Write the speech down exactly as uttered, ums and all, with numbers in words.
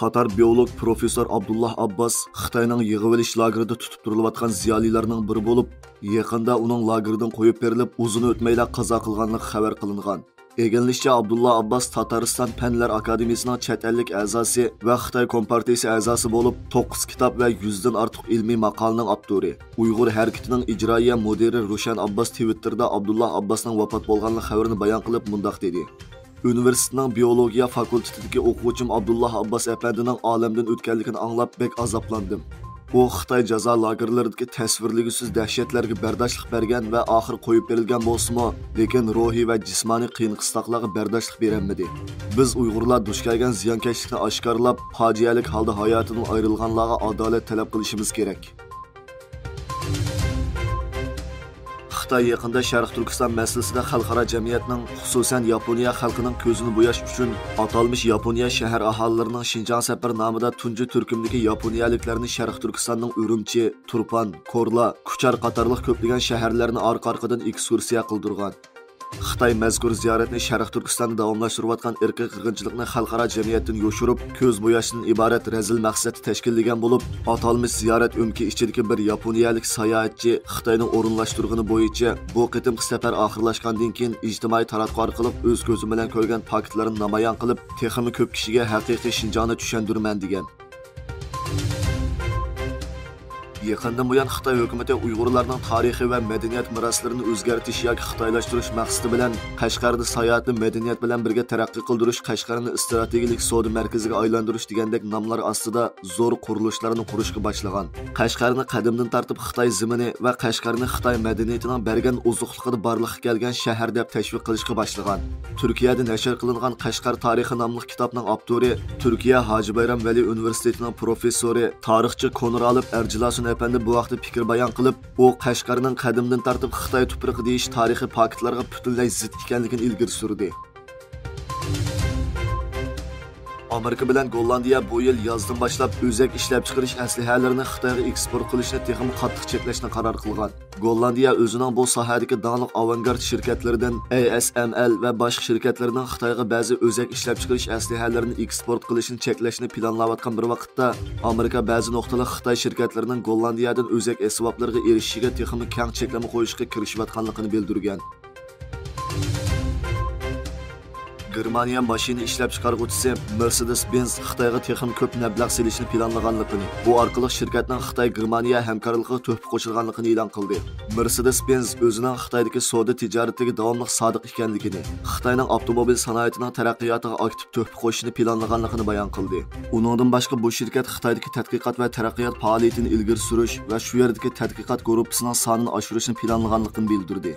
تاتار بىئولوگ پروفېسسور ئابدۇللا ئابباس خىتاينىڭ يىغىۋېلىش لاگېرىدا تۇتۇپ تۇرۇلۇۋاتقان زىيالىيلارنىڭ بىرى بولۇپ، يېقىندا ئۇنىڭ لاگېردىن قويۇپ بېرىلىپ، ئۇزۇن ئۆتمەيلا قازا قىلغانلىقى خەۋەر قىلىنغان. ئىگىلىنىشىچە، ئابدۇللا ئابباس تاتارىستان پەنلەر ئاكادېمىيىسىنىڭ چەت ئەللىك ئەزاسى ۋە خىتاي كومپارتىيىسى ئەزاسى بولۇپ، توققۇز كىتاب ۋە يۈزدىن ئارتۇق ئىلمىي ماقالىنىڭ ئاپتورى. ئۇيغۇر ھەرىكىتىنىڭ ئىجرائىيە مۇدىرى روشەن ئابباس تىۋىتتېردا ئابدۇللا ئابباسنىڭ ۋاپات بولغانلىقى خەۋىرىنى بايان قىلىپ مۇنداق دېدى: ئۇنىۋېرسىتېتنىڭ بىئولوگىيە فاكۇلتېتىدىكى ئوقۇغۇچىم ئابدۇللا ئابباس ئەپەندىنىڭ ئالەمدىن ئۆتكەنلىكىنى ئاڭلاپ بەك ئازابلاندىم. ئۇ خىتاي جازا لاگېرلىرىدىكى تەسۋىرلىگۈسىز دەھشەتلەرگە بەرداشلىق بەرگەن ۋە ئاخىر قويۇپ بېرىلگەن بولسىمۇ، لېكىن روھىي ۋە جىسمانىي قىيىن قىستاقلارغا بەرداشلىق بېرەلمىدى. بىز ئۇيغۇرلار دۇچ كەلگەن زىيانكەشلىكنى ئاشكارىلاپ، پاجىئەلىك ھالدا ھاياتىدىن ئايرىلغانلارغا ئادالەت تەلەپ قىلىشىمىز كېرەك. خىتاي يېقىندا شەرقىي تۈركىستان مەسىلىسىدە خەلقئارا جەمئىيەتنىڭ، خۇسۇسەن ياپونىيە خەلقىنىڭ كۆزىنى بوياش ئۈچۈن، ئاتالمىش ياپونىيە شەھەر ئاھالىلىرىنىڭ شىنجاڭ سەپىرى نامىدا تۇنجى تۈركۈمدىكى ياپونىيەلىكلەرنى شەرقىي تۈركىستاننىڭ ئۈرۈمچى، تۇرپان، كورلا، كۇچار قاتارلىق كۆپلىگەن شەھەرلەرنى ئارقا-ئارقىدىن ئېكسكۇرسىيە قىلدۇرغان. خىتاي مەزكۇر زىيارەتنى شەرقىي تۈركىستاندا داۋاملاشتۇرۇۋاتقان ئىرقىي قىرغىنچىلىقنى خەلقئارا جەمئىيەتتىن يوشۇرۇپ، كۆز بوياشتىن ئىبارەت رەزىل مەقسەتتە تەشكىللىگەن بولۇپ، ئاتالمىش زىيارەت ئۆمىكى ئىچىدىكى بىر ياپونىيەلىك ساياھەتچى خىتاينىڭ ئورۇنلاشتۇرغىنى بويىچە بۇ قېتىمقى سەپەر ئاخىرلاشقاندىن كېيىن ئىجتىمائىي تاراتقۇ ئارقىلىق ئۆز كۆزۈم بىلەن كۆرگەن پاكىتلارنى نامايان قىلىپ، تېخىمۇ كۆپ كىشىگە ھەقىقىي شىنجاڭنى چۈشەندۈرىمەن، دېگەن. يېقىندىن بۇيان خىتاي ھۆكۈمىتى ئۇيغۇرلارنىڭ تارىخى ۋە مەدەنىيەت مىراسلىرىنى ئۆزگەرتىش ياكى خىتايلاشتۇرۇش مەقسىتى بىلەن قەشقەردە ساياھەتنى مەدەنىيەت بىلەن بىرگە تەرەققىي قىلدۇرۇش، قەشقەرنى ئىستراتېگىيەلىك سودا مەركىزىگە ئايلاندۇرۇش دېگەندەك ناملار ئاستىدا زور قۇرۇلۇشلارنى قۇرۇشقا باشلىغان. قەشقەرنى قەدىمدىن تارتىپ خىتاي زېمىنى ۋە قەشقەرنى خىتاي مەدەنىيىتىنىڭ بەرگەن ئوزۇقلۇقىدا بارلىققا كەلگەن شەھەر دەپ تەشۋىق قىلىشقا باشلىغان. تۈركىيەدە نەشر قىلىنغان قەشقەر تارىخى ناملىق كىتابنىڭ ئاپتورى، تۈركىيە ھاجى بايرام ۋەلى ئۇنىۋېرسىتېتىنىڭ پروفېسسورى، تارىخچى كونۇر ئالىپ ئەرجىلاسۇن ئەپەندى بۇ ھەقتە پىكىر بايان قىلىپ، ئۇ قەشقەرنىڭ قەدىمدىن تارتىپ خىتاي تۇپرىقى دېيىش تارىخىي پاكىتلارغا پۈتۈنلەي زىت ئىكەنلىكىنى ئىلگىرى سۈردى. ئامېرىكا بىلەن گوللاندىيە بۇ يىل يازدىن باشلاپ ئۆزەك ئىشلەپچىقىرىش ئەسلىھەلىرىنى خىتايغا ئېكسپورت قىلىشنى تېخىمۇ قاتتىق چەكلەشنى قارار قىلغان. گوللاندىيە ئۆزىنىڭ بۇ ساھەدىكى داڭلىق ئاۋانگارت شىركەتلىرىدىن ئەي ئېس ئېم ئېل ۋە باشقا شىركەتلەرنىڭ خىتايغا بەزى ئۆزەك ئىشلەپچىقىرىش ئەسلىھەلىرىنى ئېكسپورت قىلىشىنى چەكلەشنى پىلانلاۋاتقان بىر ۋاقىتتا، ئامېرىكا بەزى نۇقتىلىق خىتاي شىركەتلىرىنىڭ گوللاندىيەدىن ئۆزەك ئەسۋابلىرىغا ئېرىشىشىگە تېخىمۇ كەڭ چەكلىمە قويۇشقا كىرىشىۋاتقانلىقىنى بىلدۈرگەن. گېرمانىيە ماشىنا ئىشلەپچىقارغۇچىسى مېرسېدېس بېنز خىتايغا تېخىمۇ كۆپ مەبلەغ سېلىشنى پىلانلىغانلىقىنى، بۇ ئارقىلىق شىركەتنىڭ خىتاي گېرمانىيە ھەمكارلىقىغا تۆھپە قوشىدىغانلىقىنى ئېلان قىلدى. مېرسېدېس بېنز ئۆزىنىڭ خىتايدىكى سودا تىجارىتىگە داۋاملىق سادىق ئىكەنلىكىنى، خىتاينىڭ ئاپتوموبىل سانائىتىنىڭ تەرەققىياتىغا ئاكتىپ تۆھپە قوشۇشنى پىلانلىغانلىقىنى بايان قىلدى. ئۇنىڭدىن باشقا، بۇ شىركەت خىتايدىكى تەتقىقات ۋە تەرەققىيات پائالىيىتىنى ئىلگىرى سۈرۈش ۋە شۇ يەردىكى تەتقىقات گۇرۇپپىسىنىڭ سانىنى ئاشۇرۇشنى پىلانلىغانلىقىنى بىلدۈردى.